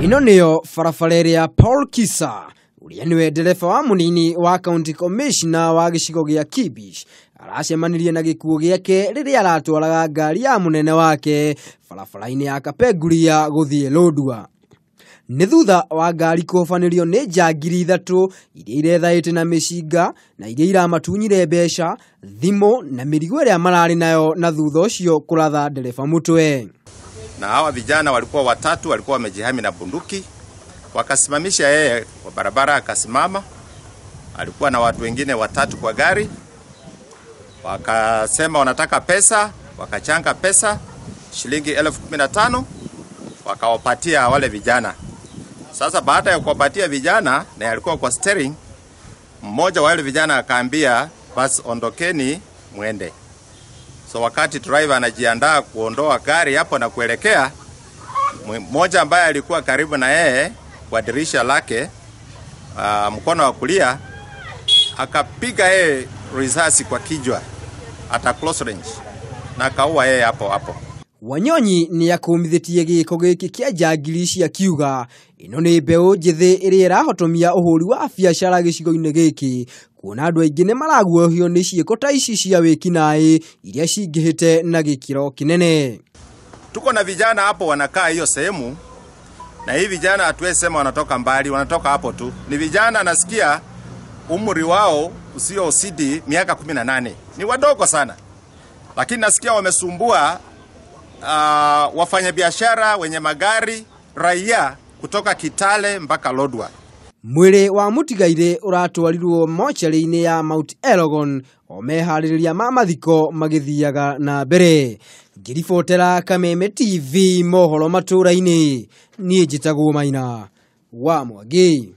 Ĩno nĩyo barabara ĩrĩa Paul Kisa ũrĩa nĩwe ndereba wa mũnini wa county commissioner wa gĩcigo gĩa Kibish aracemanirie na gĩkuũ gĩake rĩrĩa aratwaraga ngari ya mũnene wake barabara-inĩ ya Kapenguria gũthiĩ Lodwar. Nĩ thutha wa ngari kũhobanĩrio nĩ njangiri ithatũ iria irethaĩte na mĩcinga na iria iramatunyire mbeca, thimũ na mĩrigo ĩrĩa mararĩ nayo na thutha ũcio kũratha ndereba mũtwe. Na hawa vijana walikuwa watatu, walikuwa wamejihami na bunduki, wakasimamisha yeye kwa barabara, akasimama. Alikuwa na watu wengine watatu kwa gari, wakasema wanataka pesa, wakachanga pesa shilingi 15,000 wakawapatia wale vijana. Sasa baada ya kuwapatia vijana, na alikuwa kwa steering, mmoja wa wale vijana akaambia basi ondokeni mwende. So wakati driver anajiandaa kuondoa gari hapo na kuelekea, mmoja ambaye alikuwa karibu na yeye kwa dirisha lake, mkono wa kulia, akapiga yeye risasi kwa kichwa at a close range na akaua yeye hapo hapo. Wanyonyi nĩ akũmithĩtie gĩko gĩkĩ kĩa njangiri ici akiuga ĩno nĩ mbeũ njĩthĩ ĩrĩa ĩrahotomia ũhũri wa biacara gĩcigo-inĩ gĩkĩ kuona andũ aingĩ nĩ maraguohio nĩ ciĩko ta ici cia wĩkinaĩ iria cingĩhĩte na gĩkĩro kĩnene. Tuko na vijana hapo wanakaa hiyo sehemu, na hii vijana hatuwezi sema wanatoka mbali, wanatoka hapo tu. Ni vijana nasikia umri wao usiozidi miaka 18. Ni wadogo sana. Lakini nasikia wamesumbua wafanyabiashara wenye magari, raia kutoka Kitale mpaka Lodwar. Mwĩrĩ wa mũtigairĩ ũratwarirwo mocarĩ-inĩ ya Mount Elgon o meharĩrĩria ma mathiko magĩthiaga na mbere. Ngĩribotera Kameme TV mohoro matũra-inĩ, niĩ njĩtagwo Maina wa Mwangi.